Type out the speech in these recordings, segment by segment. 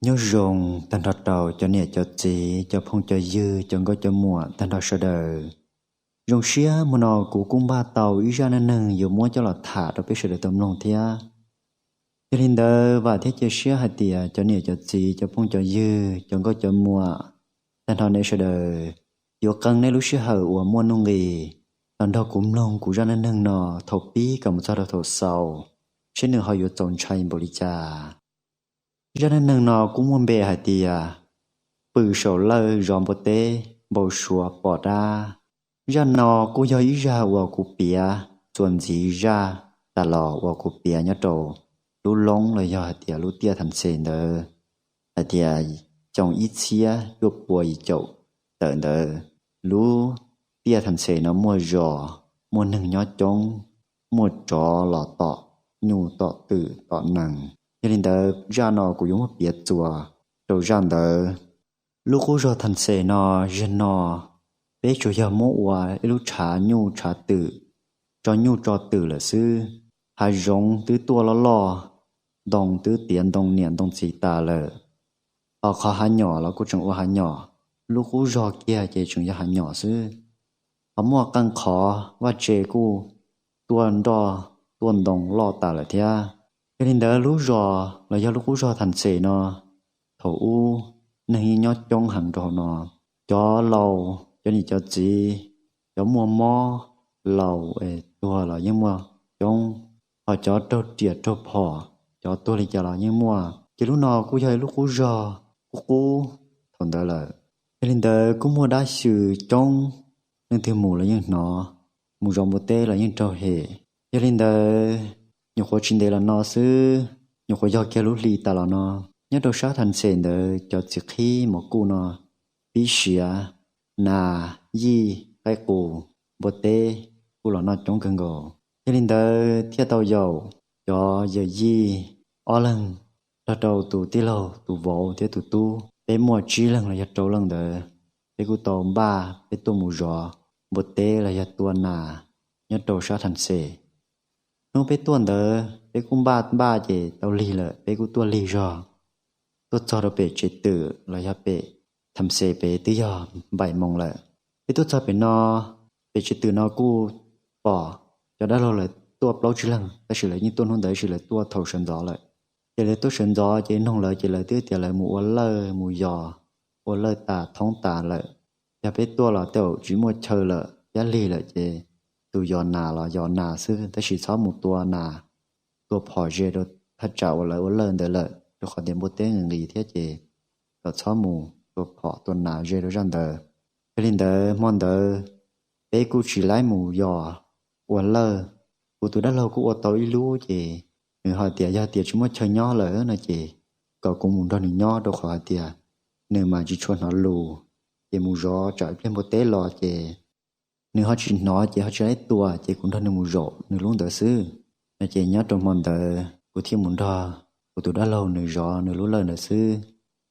Nyob zoo tag nrho rau cov niam cov txiv, cov phooj cov ywg, cov nkauj cov muam tag nrho sawv daws. Zoo siab hmo no kuv kuj npaj tau ib zaj neej neeg yuav muab coj los tham rau peb sawv daws tau mloog thiab. Yog li ntawd vam thiab cia siab hais tias cov niam cov txiv, cov phooj cov ywg, cov nkauj cov muam tag nrho nej sawv daws yuav qee nej lub sij hawm uas muaj nuj nqis los nrog kuv mloog kuv zaj neej neeg no thaum pib kom mus txog rau thaum xaus, seb nws ho yuav txaus ntshai npaum li cas. Zaj neej neeg no kuj muaj npe hais tias pw saum lawj zov npua teb npau suav pom dab. Zaj no kuj yog ib zaj uas kuv piav txuas ntxiv zaj tas los uas kuv piav nyob rau lub loob los yog hais tias lub tiaj Tham Xes ntawd, hais tias xyoo ib txhiab cuaj pua yim caum tawm ntawd, lub tiaj Tham Xes no muaj zos, muaj neeg nyob coob, muaj tsov los tom nyuj tom twm tom nees. Yog li ntawd zaj no kuv yuav muab piav txuas rau zaj ntawd. Lub qub zog Tham Xes no, zaum no peb tsuas yog muab ua ib lub tshav nyuj tshav twm, tso nyuj tso twm lawm xwb. Hav zoov twb tuaj loj loj, ntoo twb tiav ntoo niam ntoo txiv tas lawm. Ho qhov hav nyom los kuj tseem ua hav nyom, lub qub zog kiag ces tseem yog hav nyom xwb. Ho muaj qee qhov vaj tse kuj tuaj nroj tuaj ntoo loj tas lawm thiab. Yog li ntawd lub zos los yog lub qub zog Tham Xes no, thaum ub neeg yeej nyob coob heev rau hauv no. Cov laus, cov niam cov txiv, cov muaj mob, laus es tuag los yeej muaj coob, ho cov raug riam raug phom, cov tuag li cas los yeej muaj. Ces lub no kuj yog ib lub qub zog qub qub thaum ntawd lawm. Yog li ntawd kuj muaj dab xyw coob, leej twg mus los yeej hnov, mus zov npua teb los yeej raug hem. Yog li ntawd nyuam qhuav tsis ntev los no xwb, nyuam qhuav yog kiag lub hli tas los no, nyob rau sab Tham Xes ntawd cov txiv qhib mos kuj no pib siav, nas, yij, qaib qus, npua teb kuj los noj coob kawg nkaus. Yog li ntawd thiaj tau yaum cov yawm yij ob leeg nrog rau tus tij laug, tus vauv thiab tus tub, peb muaj tsib leeg los yog rau leej ntawd, peb kuj tau npaj peb tuaj mus zov npua teb los yog tua nas nyob rau sab Tham Xes. Hnub peb tuaj ntawd peb kuj npaj npaj ces tau lig lawm, peb kuj tuaj lig zog. Tuaj txog rau pem tsev twm los yog pem Tham Xes pem twb yog npaim moos lawm. Peb tuaj txog pem no, pem tsev twm no kuj pom cov dab laug lawv tuaj plaub tsib leeg, tab sis lawv yeej tuaj hnub ntawd, tab sis lawv tuaj thaum sawv ntxov lawm. Ces lawv tuaj sawv ntxov ces noog lawv ces lawv twb tias lawv mus ua lawj mus yos, ua lawj tas thoob tas lawm. Yog peb tuaj los tej zaum tsis muaj chaw lawm thiab lig lawm ces tus yos nas los yos nas xwb, tab sis txhob mus tua nas tua phom ze rau thaj tsam uas lawv ua lawj ntawd lawm, rau qhov tias npua teb nqis nqis thiab ces kom txhob mus tua phom tua nas ze rau zaj ntawd. Yog li ntawd hmo ntawd peb kuj tsis laib mus yos ua lawj. Kuv tus dab laug kuj ua tau ib lub ces nws ho tias yog tias tsis muaj chaw nyob lawm no ces kom kuv mus nrog nws nyob, rau qhov hais tias nws mas tsis tshua hnov lus, ces mus zov tsam ib pliag npua teb los ces nws ho tsis hnov ces ho tsis laib tua, ces kuv nrog nws mus zaum nws lub ntawd xwb no. Ces nyob rau hmo ntawd kuv thiaj mus nrog kuv tus dab laug nws zov nws lub lawj ntawd xwb.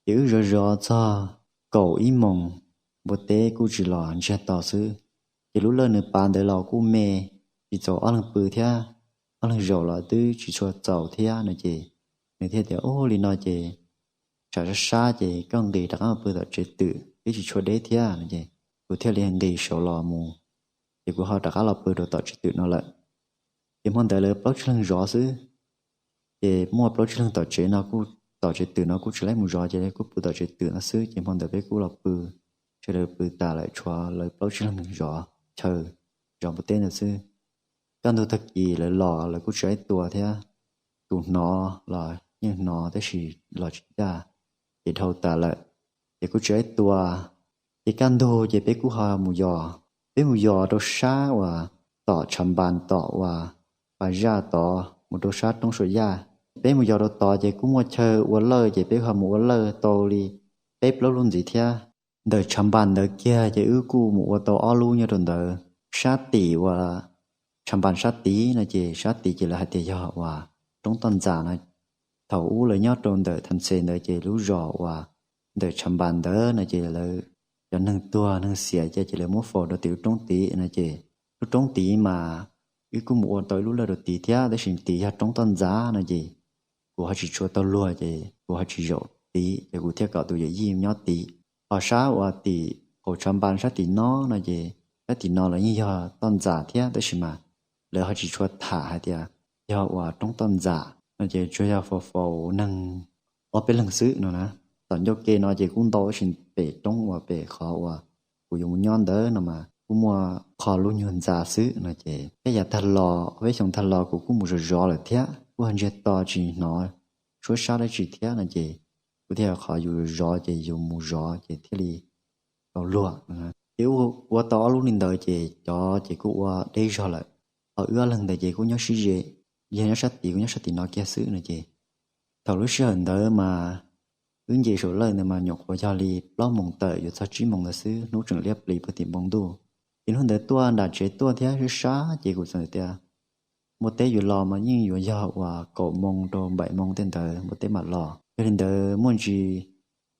Ces wb zov zov txog kaum ib moos, npua teb kuj tsis los ntsiag to xwb. Ces lub lawj nws pav ntawd los kuj me, tsis txaus ob leeg pw thiab, ob leeg zaum los twb tsis tshua txaus thiab no ces nws thiaj tias, Ub, li no ces tsam sab sab ces koj nqis rov qab mus pw tom tsev twm twb tsis tshua deb thiab no ces kuv thiaj li nqis saud los mus, ces kuv ho rov qab los pw rau tom tsev twm no lawm. Ces hmo ntawd lawv plaub tsib leeg zov xwb. Ces muaj plaub tsib leeg tom tsev no kuj, tom tsev twm no kuj tsis laib mus zov ces kuj pw tom tsev twm no xwb. Ces hmo ntawd peb kuj los pw, sawv daws pw tas lawm tshuav lawv plaub tsib leeg zov chaw, zov npua teb ntawd xwb. Kaj ntug tag kis lawv los lawv kuj tsis laib tua thiab, tus hnov los yeej hnov tab sis los tsis ncaj, ces dhau tas lawm, ces kuj tsis laib tua. Ces kaj ntug ces peb kuj ho mus yos, peb mus yos rau sab uas tom tshav npas tom uas pas zaj tod mus rau sab roob Suam Yaj. Peb mus yos rau tod ces kuj muaj chaw ua lawj ces peb ho mus ua lawj tau li peb plaub lub ntxiv thiab. Ntawm tshav npas ntawd kiag ces wb kuj mus ua tau ob lub nyob rau ntawd. Sab tim uas tshav npas sab tid no ces sab tid ces lawv hais tias yog uas roob toj ntxas no. Thaum ub lawv nyob rau ntawm Tham Xes ntawd ces lub zos uas ntawm tshav npas ntawd no ces lawv cov neeg tuag neeg xiam ces lawv muab faus rau tim lub roob tid no ces lub roob tid mas wb kuj mus ua tau ib lub lawj rau tid thiab, tab sis tid yog roob toj ntxas no ces kuv ho tsis tshua tau luag ces kuv ho tsis zaum tid, ces kuv thiaj kom tus yawm yij nyob tid. Ho sab uas tim qaum tshav npas sab tim no no ces sab tim no lawv yeej yog toj ntxas thiab, tab sis mas lawv ho tsis tshua tham hais tias yog uas roob toj ntxas no, ces tsuas yog faus faus neeg ob peb leeg xwb no na. Tom ncauj ke no ces kuj ntau, tab sis pem roob uas pem qhov uas kuv yuav mus nyob ntawd no mas kuj muaj qho lub nyuag ntxa xwb no ces, thiab yav tag los, ob peb xyoos tag los kuv kuj mus zov zov lawm thiab, kuj ho ntsiag to tsis hnov suab sab dab tsi thiab no ces, kuv thiaj qhov yus zov ces yus mus zov ces thiaj li tau luag. Ces ua tau ob lub li ntawd ces cov ces kuj ua deb zog lawm, ho wb ob leeg ntawd ces kuj nyob sib ze, yog nyob sab tid kuj nyob sab tim no kiag xwb no ces, thaum lub sij hawm ntawd mas wb nce saum lawj ntawd mas nyuam qhuav yog li plaub moos tawm yuav txog tsib moos ntawd xwb, hnub tseem liab plis puag tim npoo ntuj. Ces hnub ntawd tuaj nram tsev tuaj thiab sab sab ces kuv txawm tias npua teb yuav los mas yeej yuav yog uas kaum moos rau npaim moos tej ntawd npua teb mam los. Yog li ntawd muaj ntsis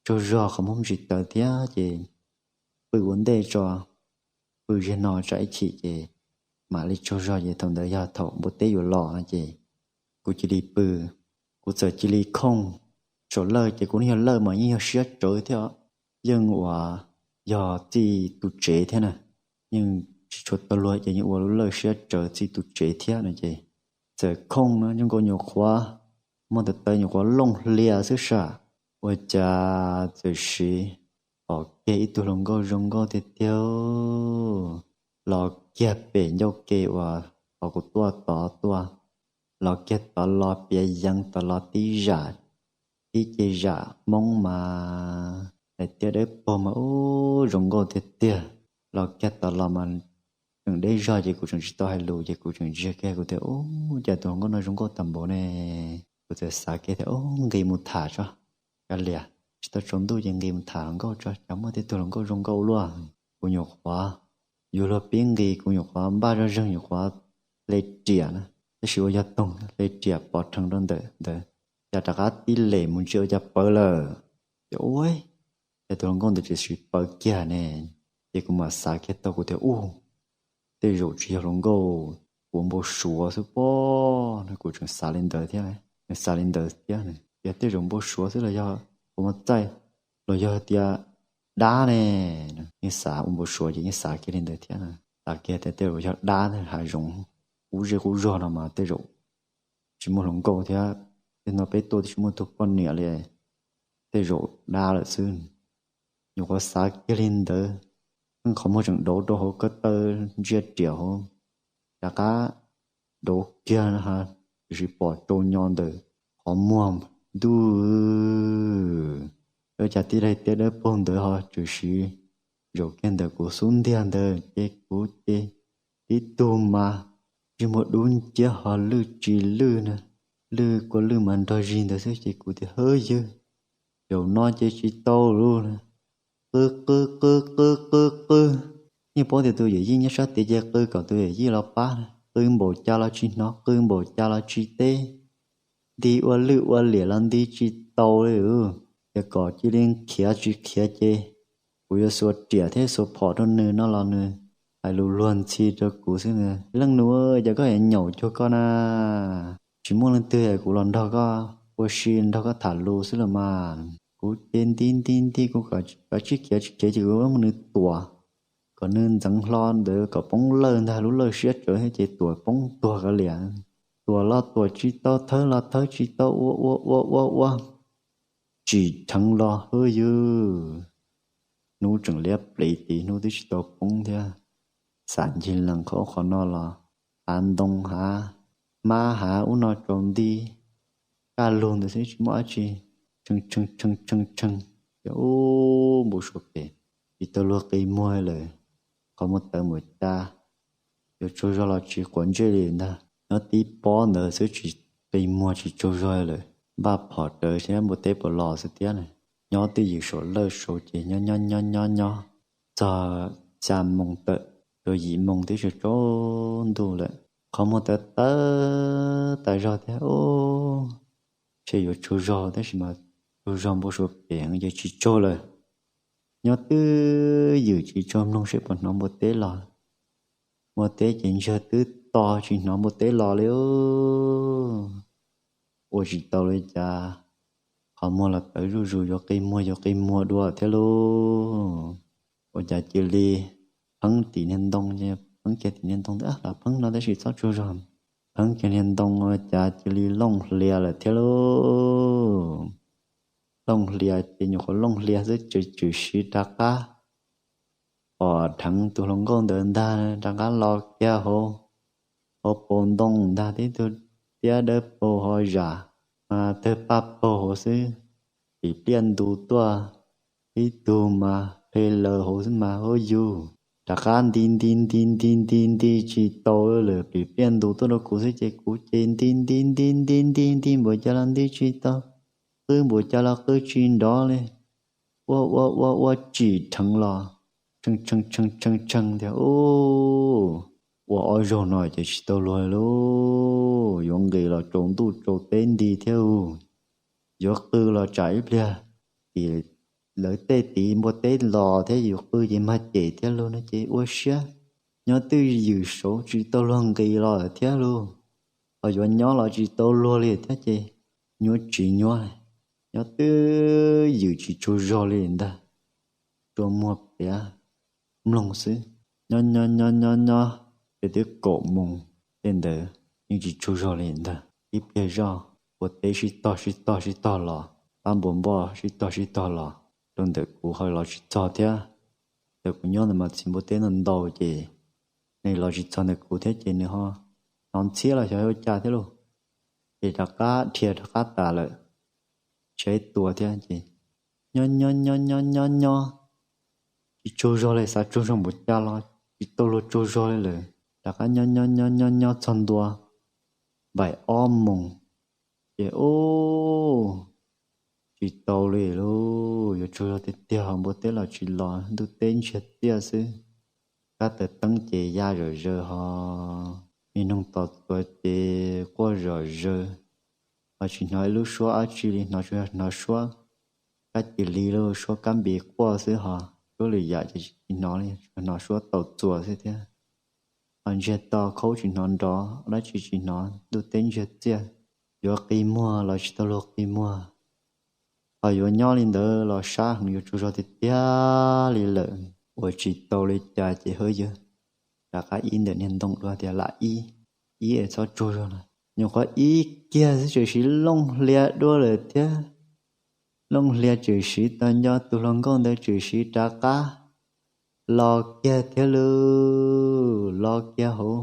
tsaug zog qhov muag muaj ntsis tawv thiab ces pw ua ntej tso, pw ziag no tsam ib chim ces mam li tsaug zog ces thaum ntawd yog thaum npua teb yuav los no ces kuv cia li pw, kuv txawm cia li khooj saum lawj ces kuv lub nyuag lawj mas yeej yog siab tsawv thiab, yeej uas yog txij tus tsev thiab na, yeej tsis tshua tau luag ces yeej ua lub lawj siab tsawv txij tus tsev thiab no ces txawm khooj no zoo nkaus nyuam qhuav, muaj ntawm taw nyuam qhuav looj hlias xwb sas, ua cas txawm siv pom kiag ib tug hluas nkauj zoo nkauj tiag tiag los kiag pem ncauj ke uas qhov kuv tuaj tod tuaj, los kiag tod los piav yeev tod los tib zam, tib ce zam hmoob mas hais tias dawb paug mas ub zoo nkauj tiag tiag. Los kiag tod los mas tseem deb zog ces kuv tseem tsis tau hais lus ces kuv tseem ntsia kiag kuv tias ub cas tus hluas nkauj no zoo nkauj tag npaum ne. Kuv txawm xav kiag tias ub nqis mus tham tso, kav liam tsis tau tsaus ntuj ces nqis mus tham hluas nkauj tso cas muaj tej tug hluas nkauj zoo nkauj luaj. Kuv nyuam qhuav yuav luag pib nqis kuv nyuam qhuav npaj zoj zeeg nyuam qhuav hle riam na, tab sis ua yog toog hle riam pov rhees rau ntawm ntawd, cas rov qab tib lem mus ntsia ua cas pawv lawm. Ces ua cas tus hluas nkauj ntawd tsis siv pawv kiag ne. Ces kuv mam xav kiag tau kuv tias ub, tej zaum tsis yog hluas nkauj, ua npau suav xwb pob no, kuv tseem xav li ntawd thiab, tseem xav li ntawd thiab, yog tej zaum npau suav xwb los yog ua muaj txaij, los yog tias dab ne. Yeej xav ua npau suav ces yeej xav kiag li ntawd thiab, xav kiag tias tej zaum yog dab hav zoov qub zej qub zog no mas tej zaum tsis muaj hluas nkauj thiab, tej no peb tuaj twb tsis muaj tug poj niam li, tej zaum dab lawm xwb. Nyuam qhuav xav kiag li ntawd, qhov muag tseem dauv rau hauv ko taw ntsia riam hauv, rov qab dauv kiag, tiam sis pom tsau nyo ntawm qhov muag ntuj, ua cas tib daim tiab dawb paug ntawd ho tshwm sim zaum kiag ntawm kuv xub ntiag ntawd ces kuv ces tib tug mas ntsej muag dub nciab ho lwj tsis lwj na, lwj kua lwj mas nrog zig ntawd xwb ces kuv tias hawb ywg, zaum no ces tsis tau lawm. Qw qw qw qw qw qw, yeej paub tias tus yawm yij nyob sab tid ces qw kom tus yawm yij los pab, qw npaum cas los tsis hnov, qw npaum cas los tsis teb, nti ua lwj ua liam los nti tsis tau li. Ces kom cia li khiav tsis khiav ces kuv yuav xuas riam thiab xuas phom rau nws no los nws hais lus luag ntxhi rau kuv xwb na. Leej nus, cas koj yuav nyaum cuag koj na? Tsis muaj leej twg, kuv los nrog koj ua si nrog koj tham lus xwb los mas. Kuv ces nti nti nti kuv kom tsis khiav tsis khiav ces kuv muab nws tuam, kom nws ntxeev hlo ntawd kom poob lawj ntag, lub lawj siab tsawv thiab ces tuam poob tuag kav liam. Tuam los tuam tsis tau, thawb los thawb tsis tau, ua ua ua ua ua tsim dheev los hawb ywg. Hnub tseem liab pliv tid, hnub twb tsis tau poob thiab, xam ncig lees qhov ub qhov no los hav ntoo hav hmab hav ub no tsaus nti, kaj lug ntawd xwb tsis muaj dab tsi, tshee tshee tshee tshee tshee, ces ub npau suav pem, tsis tau luag qi muag lawm, qhov muag tawv npaum cas, yuav tsaug zog los tsis quav ntsej li ntag. Nyob tib pob ntawd xwb tsis qi muag tsis tsaug zog lawm, npaj phom rawv seb npua teb puas los xwb thiab na. Nyob twj ywm saum lawj saud ces nyob nyob nyob nyob nyob txog xya moos tawm rau yim moos twb tsaus ntuj lawm, qhov muag tawv tawv tas zog thiab, ntshe yuav tsaug zog tab sis mas tsaug zog npau suav pem heev ces tsis tsaug lawm. Nyob twj ywm tsis tsaug mloog seb puas hnov npua teb los. Npua teb ces ntsiag twb to tsis hnov npua teb los li. Ua tsis tau li cas, qhov muag los tawv zuj zus, yuav qi muag yuav qi muag dua thiab lauj. Ua cas cia li pheeb tim niag ntoo, pheeb kiag tim niag ntoo, los pheeb no tab sis txhob tsaug zog. Pheeb kiag niag ntoo ua cas cia li looj hlias lawm thiab lauj. Looj hlias ces nyuam qhuav looj hlias xwb ces tshwm sim rov qab pom dheev tus hluas nkauj ntawd ntag rov qab los kiag hauv, hauv paus ntoo ntag, tib tug tiab dawb paug ho zam, mas tawg paj paug hauv xwb. Pim pliaj ntus tuaj, tib tug mas phe laws hauv xwb mas huab yug, rov qab nti nti nti nti nti nti tsis tau lawm. Pim pliaj ntus tuaj rau kuv xwb ces kuv ces nti nti nti nti nti nti npaum cas los nti tsis tau, qw npaum cas los qw tsis nrov li. Ua ua ua ua tsim dheev los tshee tshee tshee tshee tias, Ua ob zaug no ces tsis tau luag lauj, yuav nqis los tsaus ntuj tsaus teb nti thiab ub. Yuav qw los tsam ib pliag tim lawv tej tiv npua teb los thiab, yus qw ces mag cem thiab lauj no ces ua siab. Nyob twj ywm saud tsis tau luag nqis los thiab lauj, ho yuav nyob los tsis tau luag li thiab ces nyuaj tsis nyuaj, nyob twj ywm tsis tsaug zog li ntag. Rua muag pliav mloog xwb, nyob nyob nyob nyob nyob, ces twb kaum moos tej ntawd yeej tsis tsaug zog li ntag. Ib pliag zoj, npua teb sib tog sib tog sib tog los, pab npua npoj sib tog sib tog los rau ntawm kuv ho los tsis txog thiab. Ntawm kuv nyob ntawd mas txiv npua teb ntau ntau ces nws los tsis txog ntawm kuv thiab ces nws ho hnov ntxhiab los xyov ua cas thiab lauj. Ces rov qab dhia rov qab tas lawm, tshaib tua thiab ces nyob nyob nyob nyob nyob nyob, tsis tsaug zog li, xav tsaug zog npaum cas los tsis tau luag tsaug zog li lawm. Rov qab nyob nyob nyob nyob nyob txog ntua npaim ob moos, ces ub, tsis tau li lauj, yuav tsaug zog tiag tiag ho npua teb los tsis los, ntuj teb ntsiag txiaj xwb. Kab taws teeb ces ya zom zaws ho, me noog tos txuas ces quaj zom zaws, ho tsis hnov ib lub suab dab tsi li, hnov tsuas yog hnov suab kab cia li lauj, suab kab npis quaj xwb ho, suab lwm yam ces tsis hnov li, tsuas hnov suab taws txuas xwb thiab. Ho ntsiag to khaub tsis hnov nrov dab tsi, tsis hnov, ntuj teb ntsiag txiaj, yuav qi muag los tsis tau luag qi muag. Ho yuav nyob li ntawd los sab heev, yuav tsaug zog tiag tiag li lawm, ua tsis tau li cas ces hawb yawg rov qab ib ntawm niag ntoo dua tias lam ib, ib es txhob tsaug zog na. Nyuam qhuav ib kiag xwb tseem siv looj hlias dua lawm thiab. Looj hlias tseem siv tag nco tus hluas nkauj ntawd tseem siv rov qab los kiag thiab lauj, los kiag hauv,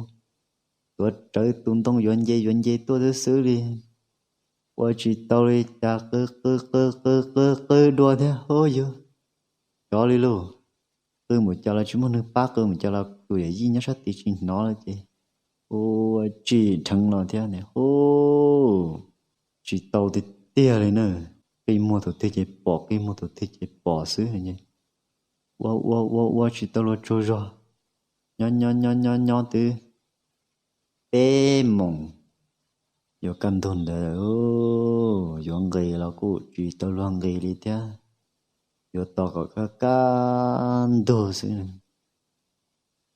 tuav rawv tus ntoo yuav nce yuav nce tuaj xwb xwb li. Ua tsis tau li cas qw qw qw qw qw qw dua thiab hawb yawg, cov li lauj. Qw npaum cas los tsis muaj neeg pab, qw npaum cas los tus yawm yij nyob sab tid tsis hnov lawm ces ua tsim dheev los thiab ne hub, tsis tau tiag tiag li na. Qi muag tus twg ces pom, qi muag tus twg ces pom xwb. Ua ua ua ua tsis tau luag tsaug zog, nyob nyob nyob nyob nyob twb peb moos, yuav kaj ntug ntawd, yuav nqis los kuj tsis tau luag nqis li thiab, yuav tos kom kaj kaj ntug xwb.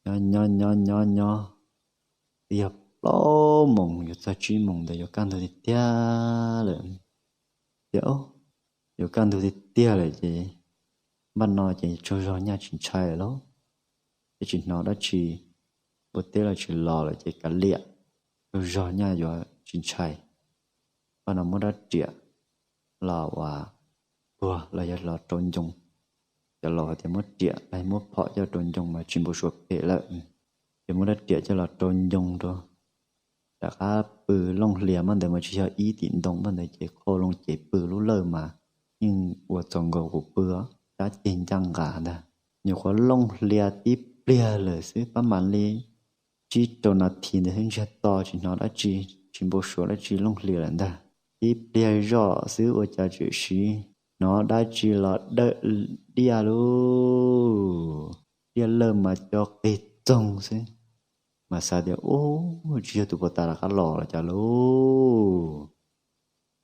Nyob nyob nyob nyob nyob, twb yog plaub moos yuav txog tsib moos ntawd yuav kaj ntug tiag tiag lawm. Tias, Yuav kaj ntug tiag tiag lawm ces npaj no ces tsaug zog nyaj tsis ntshai lawm lauj. Ces tsis hnov dab tsi, npua teb los tsis los lawm ces kav liam, tsaug zog nyaj yuav tsis ntshai. Npaj no muab rab riam los ua puag los yog los rau ncoo. Cov laus hais tias muab riam los muab phom coj rau ncoo mas tsis npau suav phem lawm. Ces muab rab riam coj los rau ncoo rau, rov qab pw looj hlias. Npaj ntawd mas tsis yog ib tim ntoo, npaj ntawd ces qhau loo ces pw lub lawj mas yeej ua txaus nkaus kuv pw, cab ceg ncaj nqa ntag. Nyuam qhuav looj hlias tib pliag lawm xwb, pab mam li tsib rau nas this ntawd xwb, ntsiag to tsis hnov dab tsi, tsis npau suav dab tsi, looj hlias lawm ntag. Tib pliag zoj xwb ua cas tseem siv hnov dab tsi los dawm diaj lauj, diaj lawj mas co qig txoog xwb. Mas xav tias, Ub, tsis yog tus puag ta rov qab los los cas lauj?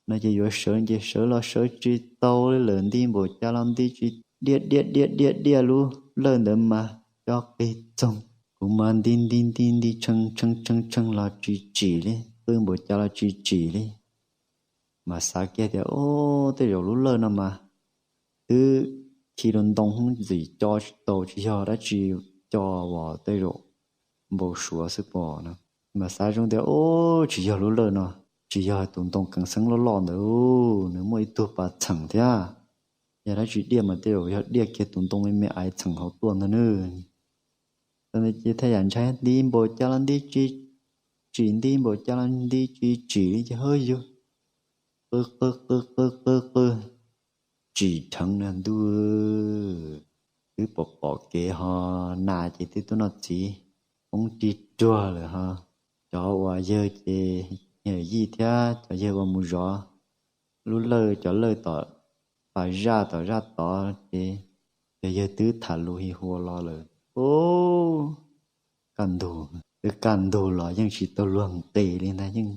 No ces yuav sawv ces sawv los sawv tsis tau li lawm, nti npaum cas los nti tsis, diaj diaj diaj diaj diaj lub lawj ntawd mas co qig txoog. Kuv mas nti nti nti nti tshee tshee tshee tshee los tsis tsim li, qw npaum cas los tsis tsim li. Mas xav kiag tias, Ub, tej zaum lub lawj no mas twb khi rau ntoo hub ntxim co tsis tau, tsis yog dab tsi co, uas tej zaum npau suav xwb pob no. Mas xav zoo tias, Ub, tsis yog lub lawj no, tsis yog tus ntoo keev xeeb loj loj ntawd, nws muaj ib tug pas txheem thiab. Yog dab tsi diaj mas tej zaum yog diaj kiag tus ntoo me me ais txheem hauv tuaj ntag nawb. Thaum ntawd ces thaj yam ntshai, nti npaum cas los nti tsis tsim, nti npaum cas los nti tsis tsim li ces hawb yug qw qw qw qw qw qw tsim dheev na ntuj, twb pom pom kev ho, nas ces twb tuaj noj txiv, poob rig ruag lawm ho. Cov uas yawg ces, yawm yij thiab cov yawg uas mus zov lub lawj, cov lawj tom pas zaj tom zaj tod ces cov yawg twb tham lus hi hua los lawm. Ub, kaj ntug, twb kaj ntug los yeej tsis tau luag nqis li ntag, yeej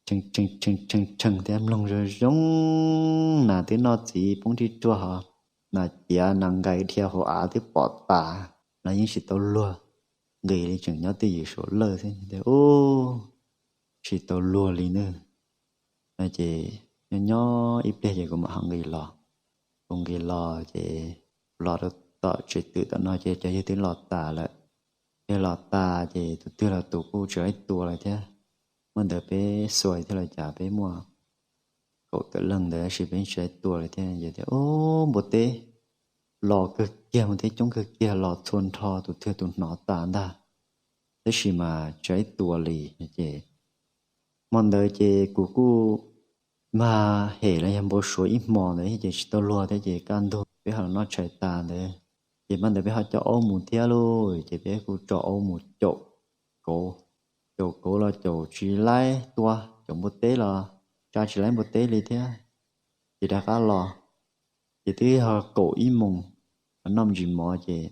tshee tshee tshee tshee thiab mloog zoo zoo, nas twb noj txiv poob rig ruag ho, nas ciav nas nqaim dhia hauv av twb pom tas los yeej tsis tau luag nqis li, tseem nyob twj ywm saum lawj xwb. Ub, tsis tau luag li nawb. No ces nyob nyob ib pliag ces kuv mam ho nqis los. Kuv nqis los ces los rau tom tsev twm tom no ces cov yawg twb los tas lawm. Yawg los tas ces tus twg los tus kuj tsis ib tua lawm thiab. Muaj ntawd peb xuas thiab los cas peb muaj kaum tawm leej ntawd tab sis peb tsis ib tua lawm thiab. Yawg tias, Ub, npua teb los kawg kiag, npua teb coob kawg kiag, los txhua nrho tus twg tus hnov tas ntag, tab sis mas tsis ib tua li. Ces hmo ntawd ces kuv kuj mag hem los yog npau suav ib hmos ntawd ces tsis tau luag thiab ces kaj ntug peb ho los noj tshais tas ntawd. Ces hmo ntawd peb ho coj aub mus thiab lauj, ces peb kuj tso aub mus caum kauv. Caum kauv los caum tsis laib tua, caum npua teb los tsa tsis laib npua teb li thiab. Ces rov qab los, ces twb yog kaum ib moos, noj me ntsis mov ces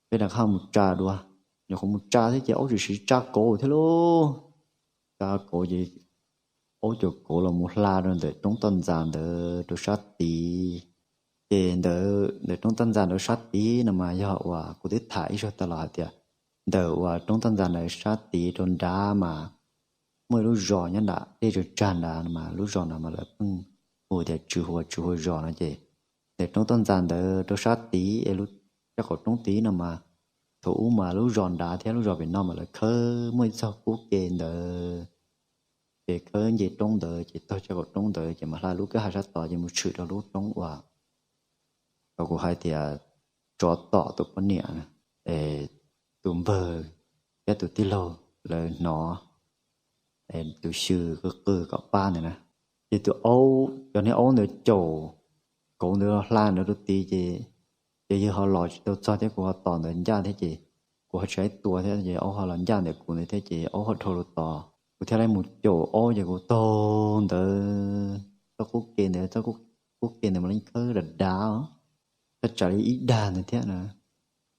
peb rov qab mus tsa dua. Nyuam qhuav mus tsa thiab ces aub tsis siv tsa kauv thiab lauj. Tsa kauv ces aub caum kauv los mus hla rau ntawm roob toj ntxas ntawd rau sab tid. Ces ntawm, ntawm roob toj ntxas ntawd sab tid no mas yog uas kuv twb tham ib zaug tas los hais tias ntawm uas roob toj ntxas ntawd sab tid rau nrad mas muaj ib lub zos nyob nram dej tsawg tsag nrad no mas lub zos ntawd mas lawv pheej hu tias Tswv Huas, Tswv Huas zos no ces ntawm roob toj ntxas ntawd rau sab tid es lub caj qaum roob tid no mas thaum ub mas lub zos nrad thiab lub zos pem no mas lawv khawb muaj ib txog qub ke ntawd. Ces khawb nce roob ntawd ces taug caj qaum roob ntawd ces mam hla lub kwj ha sab tod ces mus tshwm rau lub roob uas thaum kuv hais tias tsov tom tus poj niam, tus npawg thiab tus tij laug lawv hnov tus xyw qw qw kom pab ntawd na. Ces tus aub, cov niag aub ntawd caum kauv ntawd los hla ntawd rau tid ces, ces yawg ho los tsis tau txog thiab kuv ho tos ntawd ncaj thiab ces kuv ho tsis ib tua thiab ces aub ho los ncaj ntawm kuv ntawd thiab ces aub ho dhau los tos kuv thiaj li mus caum aub ces kuv taug ntawd txoj qub ke ntawd, txoj qub ke ntawd mas li khawb dav dav, thaj tsam li ib dag ntawd thiab na.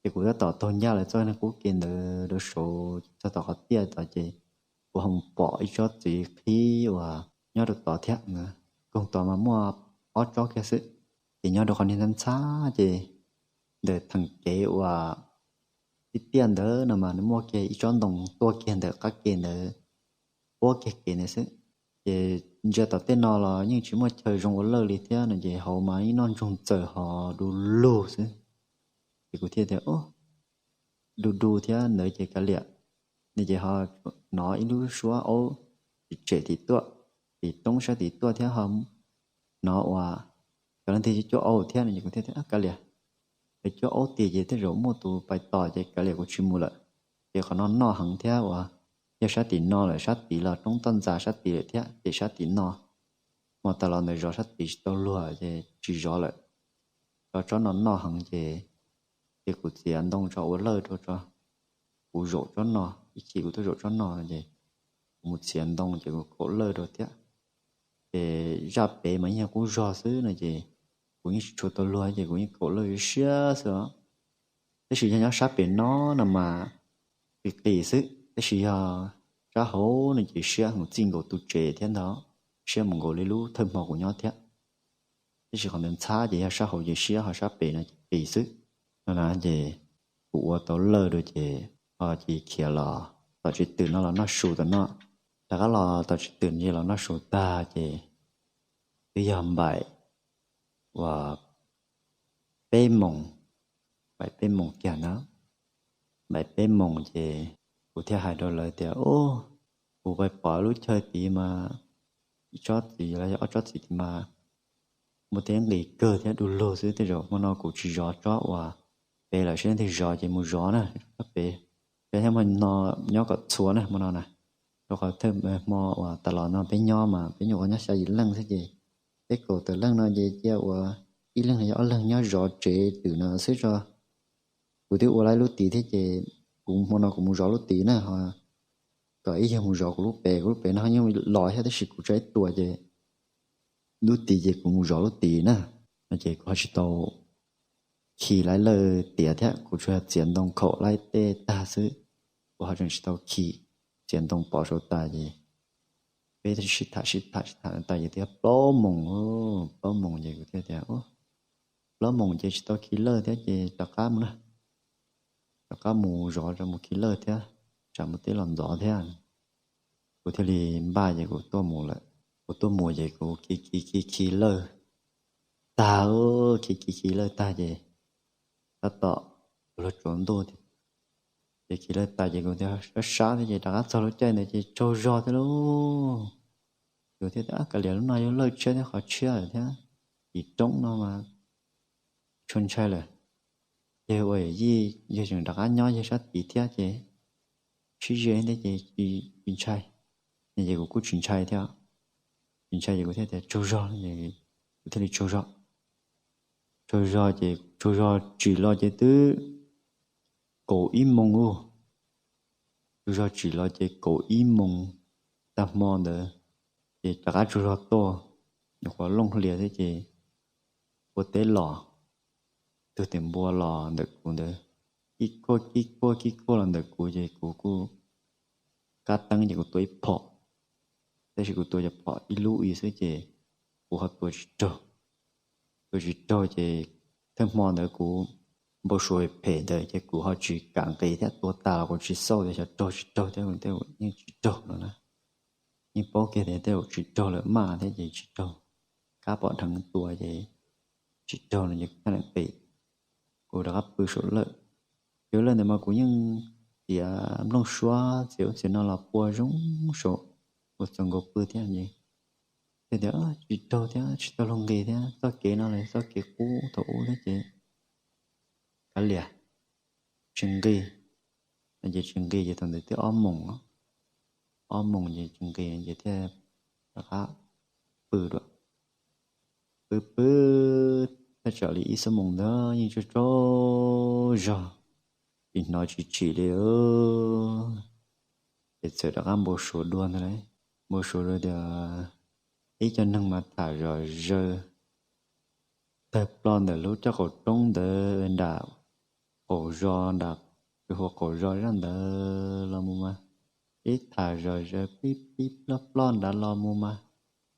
Ces kuv tab tom taug ncaj lawv txoj qub ke ntawd rau saud ces txog tom qhov tiaj tod ces kuv ho mus pom ib tsob txiv qhib uas nyob rau tod thiab na. Koog tod mas muaj ob tsob kiag xwb, ces nyob rau qhov niag ntxhab ntxhab ces ntawm theem kev uas tiaj tiaj ntawd no mas nws muaj kiag ib tsob ntoo tuaj kiag ntawm qab ke ntawd, puab kiag kev ntawd xwb. Ces ntsia tom tej no los yeej tsis muaj chaw zoo ua lawj li thiab no ces hauv mas ib noj ntsoog txawm ho du lug xwb. Ces kuv thiaj tias, du du thiab ntawd ces kav liam. Nws ces ho hnov ib lub suab aub tsem tim tuaj, tim roob sab tim tuaj thiab ho hnov uas cov leej twg cuab aub thiab no ces kuv thiaj tias kav liam, es cuab aub tiag ces tej zaum muaj tus pais tos ces kav liam kuv tsis mus lawm. Ces qhov no noj heev thiab uas yog sab tim no lawm, sab tid los roob toj ntxas sab tid lawm thiab ces sab tim no. Hmo tas los ntawd zov sab tid tsis tau luag ces tsis zov lawm. Tso tsob no noj heev ces, ces kuv txiav ntoo tso ua lawj rau tso. Kuv zaum tsob no, ib chim kuv tuaj zaum tsob no no ces kuv mus txiav ntoo ces kuv kaum lawj rau thiab. Ces zaj pem mas yeej yog qub zog xwb no ces kuv yeej tsis tshua tau luag ces kuv yeej kaum lawj siab xwb os. Tab sis yog nyob sab pem no no mas qis qis xwb, tab sis yog sab hauv no ces siab mus txij nkaus tus tsev thiab ntag, siab mus nkaus li lub thawj hmo kuv nyob thiab. Tab sis qhov ntawd ntxhab ces yog sab hauv ces siab, ho sab pem no ces qis xwb. No na ces kuv ua tau lawj rau ces ho cia li khiav los tom tsev twm no los noj su tom no. Rov qab los tom tsev twm ces los noj su tag ces twb yog npaim uas peb moos, npaim peb moos kiag na. Npaim peb moos ces kuv thiaj hais rau lawv tias, Ub, kuv pais pom lub chaw tid mas ib tsob txiv los yog ob tsob txiv tid mas muaj tej nqis kawg thiab du lug xwb, tej zaum hmo no kuv tsis zov tsob uas pem lawm, seb leej twg zov ces mus zov na, tsob pem, peb thiab hmo no nyob kom txhua na hmo no na. Rau qhov thawj hmo uas tas los no peb nyob mas peb nyuam qhuav nyob xya yim leej xwb ces peb kaum tawm leej no ces cia ua ib leeg los yog ob leeg nyob zov tsev twm no xwb tso. Kuv twb ua lawm lub tid thiab ces kuv hmo no kuv mus zov lub tid na, ho kom ib yawg mus zov kuv lub pem, kuv lub pem no yeej los thiab tab sis kuv tso ib tuas ces lub tid ces kuv mus zov lub tid na. No ces kuv ho tsis tau khi lawv lawm tiav thiab, kuv tsuas yog txiav ntoo khaum lawv tej tag xwb, kuv ho tseem tsis tau khi, txiav ntoo pov saum tas ces peb sib tham sib tham sib tham tas ces twb yog plaub moos, plaub moos ces kuv thiaj tias, Plaub moos ces tsis tau khi lawm thiab ces rov qab mus na, rov qab mus zov rau mus khi lawm thiab, tsam mus teb los ntxov thiab. Kuv thiaj li npaj ces kuv tuaj mus lawm. Kuv tuaj mus ces kuv khi khi khi khi lawm tag, khi khi khi lawm tag ces tab tom luag tsuav ntuj thiab. Ces khi lawm tas ces kuv thiaj sab sab thiab ces rov qab txog lub caij ntawd ces tsaug zog thiab lauj. Kuv thiaj tias, Kav liam, lub no yog lawj tshiab thiab qhov tshiab thiab, tim roob no mas tsis tshua ntshai lawm. Yog ua yij yog tseem rov qab nyob yog sab tid thiab ces sib ze thiab ces tsis ntshai. Ces kuv kuj tsis ntshai thiab, tsis ntshai ces kuv thiaj tias tsaug zog, kuv thiaj li tsaug zog. Tsaug zog ces tsaug zog tsim los ces twb kaum ib moos lauj. Tsaug zog tsim los ces kaum ib moos tag hmo ntawd ces rov qab tsaug zog tuaj, nyuam qhuav looj hlias thiab ces ua teb los, tug tes npua los ntawm kuv ntawd, kib kuaj kib kuaj kib kuaj los ntawm kuv ces kuv kuj kab teeb ces kuv tua ib phom, tab sis kuv tua cov phom ib lub ib xwb ces kuv ho tua tsis raug. Tua tsis raug ces thawj hmo ntawd kuv npau suav phem ntawd ces kuv ho tsis kam nqis thiab, tua tas los kuv tsis xauj tias xyov raug tsis raug thiab, yeej tsis raug no na. Yeej paub kiag tias tej zaum tsis raug lawm maj thiab ces tsis raug, kab pom dheev tua ces tsis raug no ces kuv thiaj li nqis. Kuv rov qab pw saum lawj, ces lawj ntawd mas kuv yeej tiav nplooj suab txiav ub txiav no los pua zoo saum, ua txaus nkaus pw thiab ces thiaj tias tsis raug thiab tsis tau luag nqis thiab, txoj kev no los txoj kev qub thaum ub thiab ces kav liam, tsis nqis. No ces tsis nqis ces thaum ntawd twb ob moos, ob moos ces tsis nqis ces thiaj rov qab pw dua. Pw pw thaj tsam li ib xuab moos ntawd yeej tsaug tsaug zog, tsis hnov tsis tsim li. Ces txawm rov qab npau suav dua ntag lauj, npau suav dua tias ib co neeg mas tham zom zaws tawg ploj ntawm lub caj qaum roob ntawd nram qaum zos, nram hu ua qaum zos zaj ntawd los mus mas, ib tham zom zaws pib pib ploj ploj nrad los mus mas,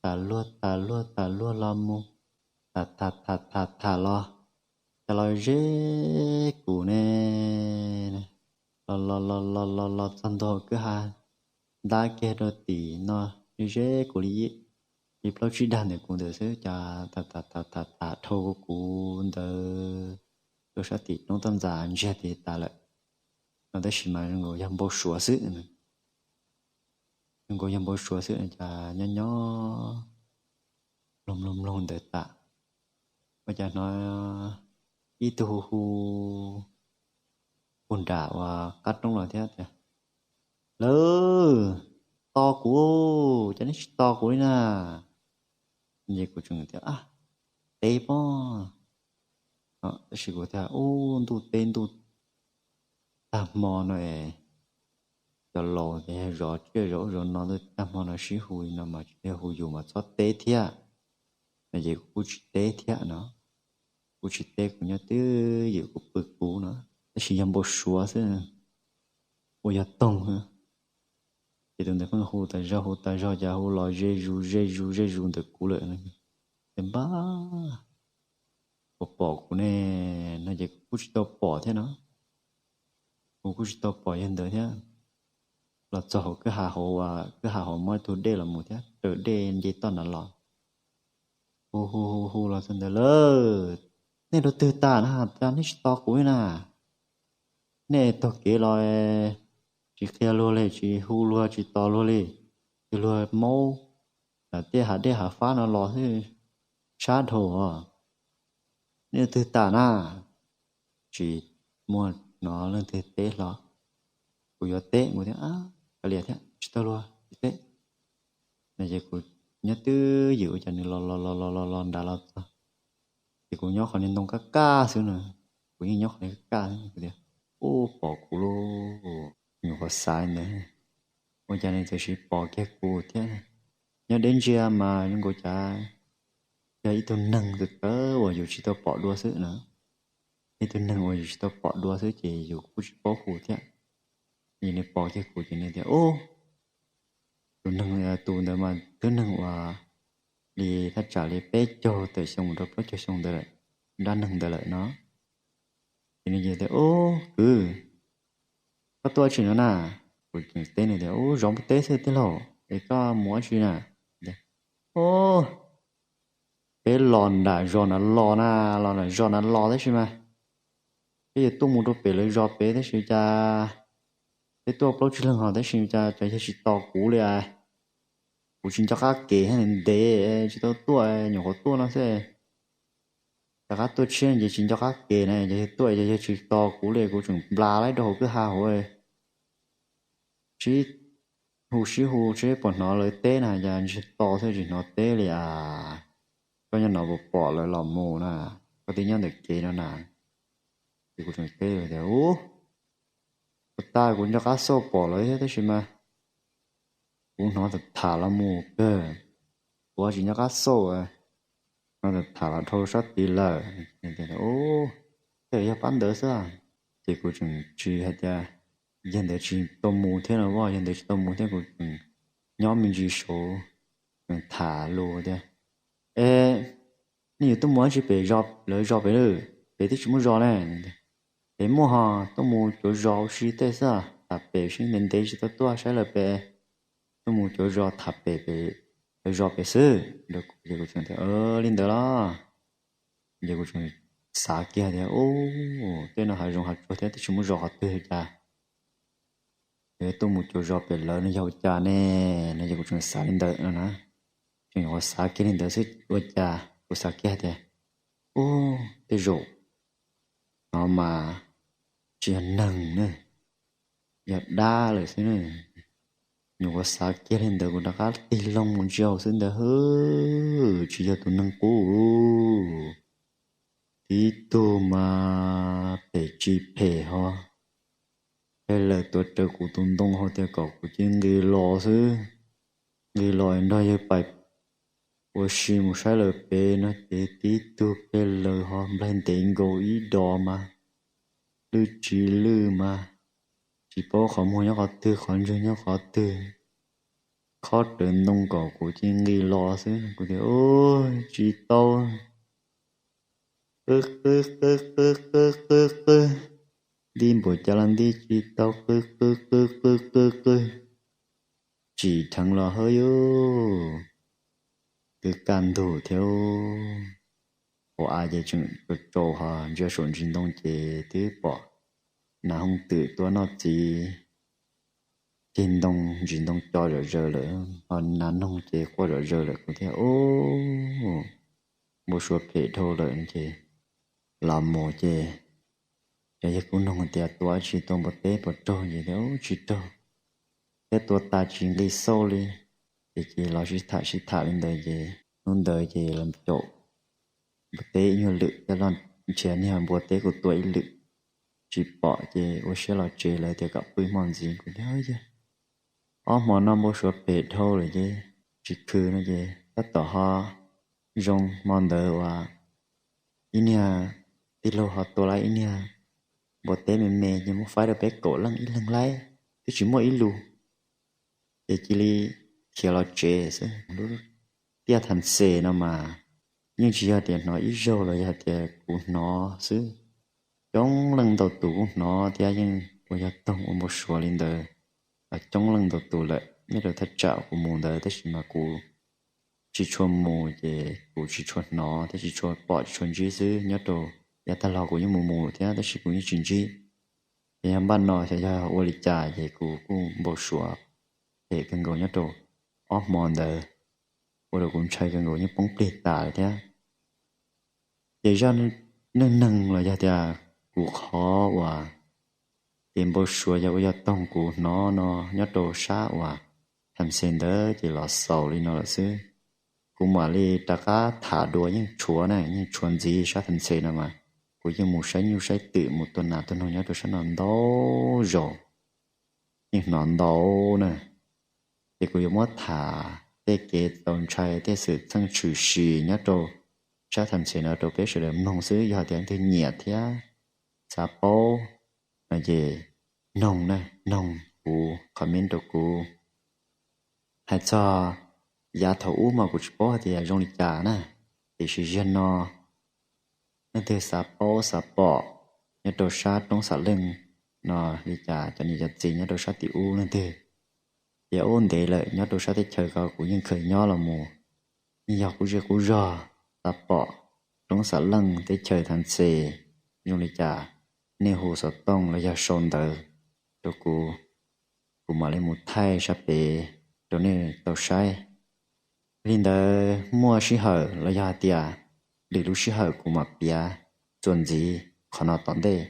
tham luag tham luag tham luag los mus, tham tham tham tham tham los, cas los ze kuv ne, los los los los los los txog ntua kwj ha ntab kiag rau tim no, ze kuv li, li plaub tsib dag ntawm kuv ntawd xwb, cas tham tham tham tham dhau kuv ntawd rau sab tim roob toj ntxas ntsiag tid tas lawm no. Tab sis mas zoo nkaus yog npau suav xwb, zoo nkaus yog npau suav xwb, cas nyob nyob mloog mloog mloog ntawd tas, ua cas hnov ib tug hu hu puag nram uas qab roob los thiab tias, Lawv, tos kuv, cas neb tsis tos kuv li na? Ces kuv tseem tias, Teb pob. Tab sis kuv tias, Ub, ntuj teb ntuj tag hmo no es cov laus tias yog zov tsiaj zov ub zov no, tag hmo no sib hu li no mas tsis yog hu yus mas txhob teb thiab. No ces kuv kuj tsis teb thiab no, kuv tsis teb, kuv nyob twj ywm kuv pw kuv no, tab sis yog npau suav xwb, ua yog toog xwb. Ces tus ntawd pheej hu tas zog hu tas zog, cas hu los ze zus ze zus ze zus ntawm kuv lawm. Ces npab, puas pom kuv ne? No ces kuv kuj tsis tau pom thiab no, kuv kuj tsis tau pom yawg ntawd thiab. Los txog hauv kwj ha hauv, kwj ha hauv muaj ib tug dej los mus thiab, raws dej nce toj nrad los. Hu hu hu hu los txog ntawd lawm, nej dua twg tas na, cas nej tsis tos kuv li na? Nej taug kev los tsis qhia luag li, tsis hu luag tsis tos luag li, tus luag maub tej hav dej hav fab no los xwb, sab dhau os. Nej dua twg tas na? Tsis muaj hnov leej twg teb hlo. Kuv yuav teb kuv thiab, kav liam thiab, tsis tau luag tsis teb. No ces kuv nyob twj ywm ua cas nws los los los los los los nram los txog. Ces kuv nyob qhov niag ntoo kaj kaj xwb na, kuv yeej nyob qhov niag kaj kaj xwb, kuv tias, ub, pom kuv lauj, nyuam qhuav xav ntawd, ua cas nws txawm sis pom kiag kuv thiab. Nyob deb ntsia mas zoo nkaus cas yog ib tug neeg txawv txawv uas yus tsis tau pom dua xwb na. Ib tug neeg uas yus tsis tau pom dua xwb ces yus kuj tsis paub hu thiab. Ces nws pom kiag kuv ces nws tias, ub, tus neeg, tus ntawd mas twb neeg uas li thaj tsam li peb caug tawm xyoo mus rau plaub caug xyoo ntawd lawm, dab neeg ntawd lawm no. Ces nws tias, ub kwv, koj tuaj tsi no na? Kuv teb nws tias, ub, zov npua teb xwb tij laug, es koj mus ua tsi na? Ub, peb los nram zos na los na, los nram zos na los tab sis mas peb yuav tuaj mus rau pem lawv zos pem tab sis cas peb tuaj plaub tsib leeg hos tab sis cas cov yawg tsis tos kuv li. Kuv tsis nco qab kev, ntev tsis tau tuaj, nyuam qhuav tuaj no xwb. Rov qab tuaj tshiab ces tsis nco qab kev na, cov yawg tuaj cov yawg tsis tos kuv li, kuv tseem nplas laib rau hauv kwj ha hauv. Sib hu sib hu seb puas hnov lawv teb na, cas ntshe tos xwb tsis hnov teb li as. Koj nyob no puas pom lawv los mus na? Koj twb nyob ntawm kev no na. Ces kuv tseem teb tias, ub, puas tas, kuv nco qab xauj pom lawv thiab tab sis mas kuv hnov tham tham los mus kawg, kuv tsis nco qab xauj, hnov tham tham los dhau sab tid lawm. Ub, tej yog pab ntawd xwb. Ces kuv tseem tsis hais tias yawg ntawd tsis tau mus thiab no, yawg ntawd tsis tau mus thiab, kuv tseem nyob me ntsis saud, tseem tham lus tias, e, nej yuav tuaj mus ua tsi pem lawv zos pem lawm, pem twb tsis muaj zos ne? Es muaj hos, tuaj mus cuav zos ua si tej xwb, tham pem sib ntev ntev tsis tau tuaj saib lawv pem, tuaj mus cuav zos tham pem pem lawv zos pem xwb. Ces kuv tseem tias, li ntawd los? Ces kuv tseem xav kiag tias, ub, tej no hav zoov hav tsuag thiab twb tsis muaj zos qhov twg cas, yuav tuaj mus cuav zos pem lawv no yog ua cas ne? No ces kuv tseem xav li ntawd no na. Tseem nyuam qhuav xav kiag li ntawd xwb ua cas kuv xav kiag tias, ub, tej zaum no mas tsis yog neeg ne, yog dab lawm xwb ne. Nyuam qhuav xav kiag li ntawd kuv rov qab tig loo mus ntsia hauv xwb ntag, hwb, tsis yog tus neeg qub. Tib tug mas phem tsis phem ho, pheej lawm tuav rawv kuv tus ntoo hauv tias kom kuv cia nqis los xwb. Nqis los nrog yawg pais ua si mus saib lawv pem no ces tib tug pheej lawm ho nplaig ntev nkaus ib dos mas lwj tsis lwj mas tsis paub qhov muag nyob qhov twg qhov ntswg nyob qhov twg, khob rawv ntoo kom kuv cia nqis los xwb. Kuv tias, tsis tau, qw qw qw qw qw qw qw, nti npaum cas los nti tsis tau, qw qw qw qw qw qw, tsim dheev los hawb yus, twb kaj ntug thiab. Hauv av ces tseem tsaus tsaus ho ntsia saum ntsis ntoo ces twb pom nas hooj twm tuaj noj txiv ceg ntoo, ntsis ntoo co zom zaws lawm ho nas noog ces quaj zom zaws lawm. Kuv thiaj, ub, npau suav phem dhau lawm ces los mus ces cov yawg kuj noog tias tua tsi, tua npua teb puas raug ces tias tsis raug thiab, tua tas tsis nqis xauj li. Ces ces los sib tham sib tham li ntawd ces hnub ntawd ces los caum npua teb ib nyuag lwm thiab los nrhiav niag npua teb kuv tua ib lwm tsis pom ces ua siab los tsev, lawv tias kom pw hmo ntxiv. Kuv tias yog ob hmo no npau suav phem dhau lawm ces tsis khwv no ces tab tom ho zoo hmo ntawd uas ib niag tij laug ho tua lawm ib niag npua teb me me ces muab faib rau peb kaum leej ib leeg laib, twb tsis muaj ib lus ces cia li khiav los tsev xwb. Lub tiaj tham xes no mas yeej tsis yog tias hnov ib zaug los yog tias kuv hnov xwb, coob leej ntau tus kuj hnov thiab yeej ua yog toog ua npau suav li ntawd los coob leej ntau tus lawm nyob rau thaj tsam kuv mus ntawd tab sis mas kuv tsis tshua mus ces kuv tsis tshua hnov thiab tsis tshua pom tsis tshua ntsib xwb. Nyob rau yav tag los kuv yeej mus mus thiab tab sis kuv yeej tsis ntsib. Ces yog npaj no xyov yog ua li cas ces kuv kuj npau suav phem kawg nkaus nyob rau ob hmo ntawd, ua rau kuv ntshai kawg nkaus yeej poob plig tas li thiab. Ces zaj neej neeg los yog tias kuv qhov uas kev npau suav yog ua yog toog kuv hnov no nyob rau sab uas Tham Xes ntawd ces los xaus li no lawm xwb. Kuv mam li rov qab tham dua yeej tshuav na, yeej tshuav ntxiv sab Tham Xes no mas kuv yeej mus saib nyuj saib twm mus tua nas tua noog nyob rau sab no ntau zaus, yeej hnov ntau na. Ces kuv yuav muab tham tej kev txaus ntshai tej xwm txheej tshwm sim nyob rau sab Tham Xes no rau peb sawv daws mloog xwb. Yog tias leej twg nyiam thiab xav paub no ces noog na, noog kuv comment rau kuv. Hais txog yav thaum ub mas kuv tsis paub hais tias zoo li cas na, tiam sis ziag no leej twg xav paub xav pom nyob rau sab roob Xam Leej no li cas cov niam cov txiv nyob rau sab tim ub leej twg, ces ub ntev lawm nyob rau sab teb chaws ko kuv yeej khaws nyob los mus, yeej yog qub zej qub zog xav pom roob Xam Leej teb chaws Tham Xes zoo li cas, nej hu xov tooj los yog sau ntawv rau kuv, kuv mam li mus thaij sab pem rau nej tau saib. Yog li ntawd muaj sij hawm los yog hais tias lwm lub sij hawm kuv mam piav txuas ntxiv qhov no tom ntej.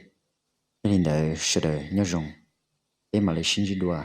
Yog li ntawd sawv daws nyob zoo, peb mam li sib ntsib dua.